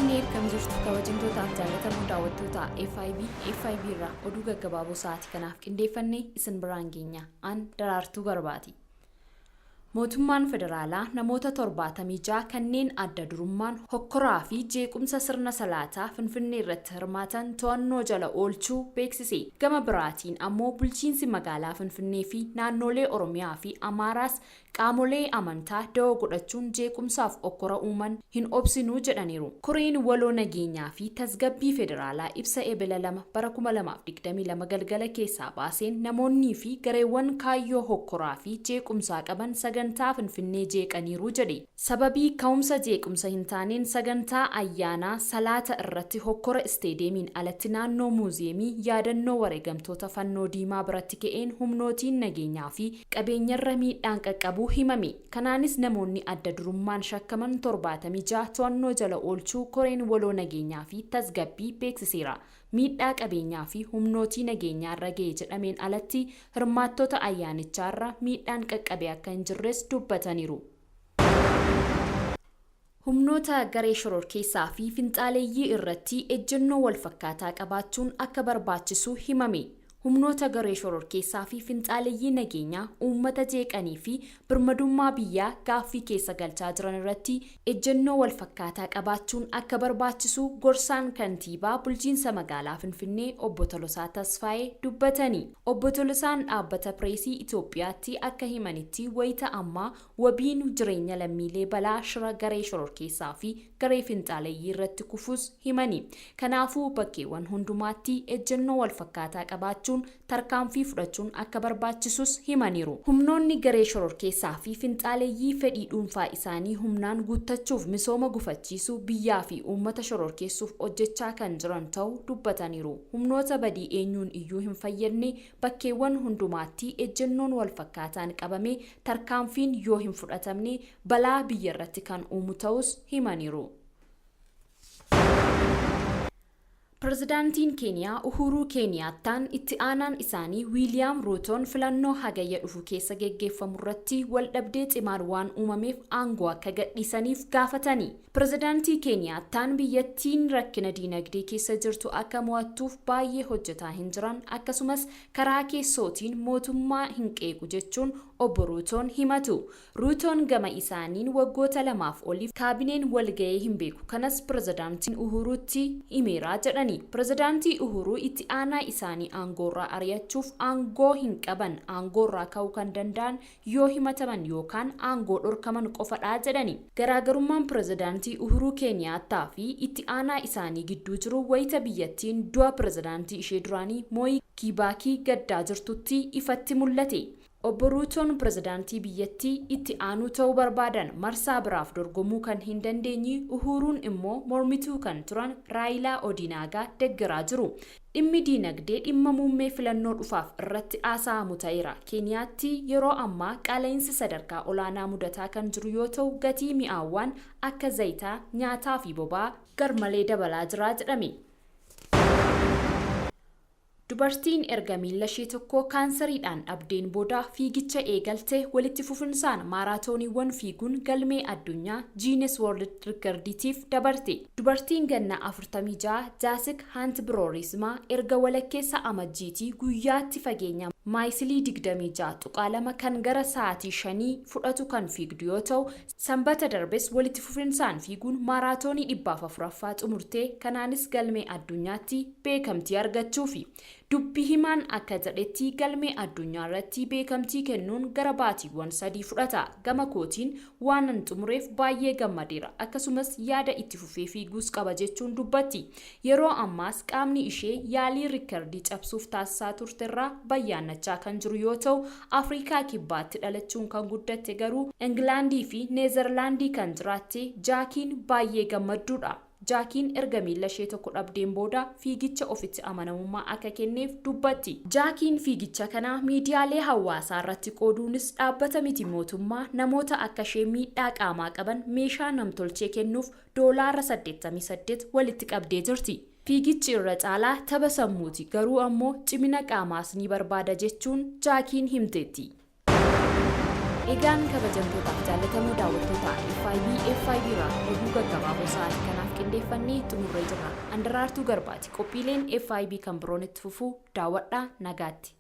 Finfinnee akkam jirtu kabajamtootaaf jaallatamoo daawwattoota FIB FIB irraa oduu gaggabaaboo sa'aatii kanaaf qindeeffanne isin biraan geenya. An Daraartuu Garbaati. Mootummaan federaalaa namoota 76 kanneen adda durummaan hokkoraa fi jeequmsa sirna salaataa Finfinnee irratti hirmaatan to'annoo jala oolchuu beeksise. Gama biraatiin ammoo bulchiinsi magaalaa Finfinnee fi naannolee Oromiyaa fi Amaaraas qaamolee amantaa da'oo godhachuun jeequmsaaf okkora uuman hin obsinu jedhaniiru. Koreen waloo nageenyaa fi tasgabbii federaalaa ibsa Ebela 2 bara 2022 galgala keessaa baaseen namoonnii fi gareewwan kaayyoo hokkoraa fi jeequmsaa qaban sagantaa Finfinnee jeeqaniiru jedhe. Sababii ka'umsa jeequmsa hin taaneen sagantaa ayyaanaa salaata irratti hokkora isteedeemiin alatti naannoo muuziyeemii yaadannoo wareegamtoota fannoo diimaa biratti ka'een humnootiin nageenyaa fi qabeenyarra miidhaan qaqqabuu himame. Kanaanis namoonni adda durummaan shakkaman 76 to'annoo jala oolchuu koreen waloo nageenyaa fi tasgabbii beeksiseera. Miidhaa qabeenyaa fi humnootii nageenyaarra ga'e jedhameen alatti hirmaattota ayyaanichaarra miidhaan qaqqabe akka hin jirres dubbataniiru. Humnoota garee shororkeessaa fi finxaaleeyyii irratti ejjennoo walfakkaataa qabaachuun akka barbaachisu himame. Humnoota garee shororkeessaa fi finxaaleeyyii nageenyaa uummata jeeqanii fi birmadummaa biyyaa gaaffii keessa galchaa jiran irratti ejjennoo walfakkaataa qabaachuun akka barbaachisu gorsaan kantiibaa bulchiinsa magaalaa Finfinnee obbo Tolosaa Tasfaayee dubbatani. Obbo Tolosaan dhaabbata pireesii Itoophiyaatti akka himanitti wayita ammaa wabiin jireenya lammiilee balaa shira garee shororkeessaa fi garee finxaaleeyyii irratti kufus himani. Kanaafuu bakkeewwan hundumaatti ejjennoo walfakkaataa qabaachuun tarkaanfii fudhachuun akka barbaachisus himaniiru. Humnoonni garee shororkeessaa fi finxaaleeyyii fedhii dhuunfaa isaanii humnaan guuttachuuf misooma gufachiisuu biyyaa fi uummata shororkeessuuf hojjechaa kan jiran ta'uu dubbataniiru. Humnoota badii eenyuun iyyuu hin fayyadne bakkeewwan hundumaatti ejjennoon walfakkaataan qabamee tarkaanfiin yoo hin fudhatamne balaa biyyarratti kan uumu ta'us himaniiru. Pirezidaantiin Keeniyaa Uhuruu Keeniyaattaan itti aanaan isaanii Wiiliyaam Ruutoon filannoo hagayya dhufu keessa geggeeffamu irratti waldhabdee cimaan waan uumameef aangoo akka gadhiisaniif gaafatani. Pirezidaantii Keeniyaattaan biyyattiin rakkina diinagdee keessa jirtu akka mo'attuuf baay'ee hojjetaa hin jiran akkasumas karaa keessootiin mootummaa hin qeequ jechuun obbo Ruutoon himatu. Ruutoon gama isaaniin waggoota lamaaf oliif kaabineen walga'ee hin beeku. Kanas pirezidaantiin Uhuruutti himeeraa jedhani. Pirezidaantii Uhuruu itti aanaa isaanii aangoorraa ari'achuuf aangoo hin qaban. Aangoorraa ka'uu kan danda'an yoo himataman yookaan aangoo dhorkaman qofadha jedhani. Garaagarummaan pirezidaantii Uhuruu Keeniyaattaa fi itti aanaa isaanii gidduu jiru wayita biyyattiin du'a pirezidaantii ishee duraanii Mooyi Kiibaakii gaddaa jirtutti ifatti mul'ate. Obbo Ruutoon pirezidaantii biyyattii itti aanuu ta'uu barbaadan marsaa biraaf dorgomuu kan hin dandeenye Uhuruun immoo mormituu kan turan Raayilaa Odinaagaa deggeraa jiru. Dhimmi diinagdee dhimma muummee filannoo dhufaaf irratti haasa'amu ta'eera. Keeniyaatti yeroo ammaa qaala'insi sadarkaa olaanaa mudataa kan jiru yoo ta'u gatii mi'aawwan akka zayitaa, nyaataa fi boba'aa garmalee dabalaa jira jedhame. Dubartiin erga miila ishee tokko kaansariidhaan dhabdeen booda fiigicha eegalte walitti fufinsaan maaraatooniiwwan fiiguun galmee addunyaa Guinness World Recordiitiif dabarte. Dubartiin ganna 46 Jaasik Haant Biroorismaa erga walakkeessa amajjiitii guyyaatti fageenya maayisilii 26.2 kan gara sa'aatii 5 fudhatu kan fiigdu yoo ta'u, Sanbata darbes walitti fufinsaan fiiguun maaraatoonii 104ffaa xumurtee kanaanis galmee addunyaatti beekamtii argachuufi. Dubbi himaan akka jedhetti galmee addunyaa irratti beekamtii kennuun gara baatiiwwan 3 fudhata. Gama kootiin waanan xumureef baay'ee gammadeera. Akkasumas yaada itti fufee fiiguus qaba jechuun dubbatti. Yeroo ammaas qaamni ishee yaalii rikkardii cabsuuf taasisaa turterraa bayyaannachaa kan jiru yoo ta'u, Afrikaa Kibbaatti dhalachuun kan guddatte garuu Ingilaandii fi Neezerlaandii kan jiraatte Jaakiin baay'ee gammadduudha. Jaakiin erga miila ishee tokko dhabdeen booda fiigicha ofitti amanamummaa akka kenneef dubbatti. Jaakiin fiigicha kana miidiyaalee hawaasaa irratti qooduunis dhaabbata miti mootummaa namoota akka ishee miidhaa qaamaa qaban meeshaa namtolchee kennuuf doolaara 88 walitti qabdee jirti. Fiigichi irra caalaa tapha sammuuti garuu ammoo cimina qaamaas ni barbaada jechuun Jaakiin himteetti. Egaan kabajamtootaaf jaallatamoo daawwattoota FIB, FIB irraa oduu gaggabaaboo sa'aatii kanaaf qindeeffannee xumurree jirra. Andaraartuu Garbaati. Qophiileen FIB kan biroon itti fufuu daawwadhaa, nagaatti.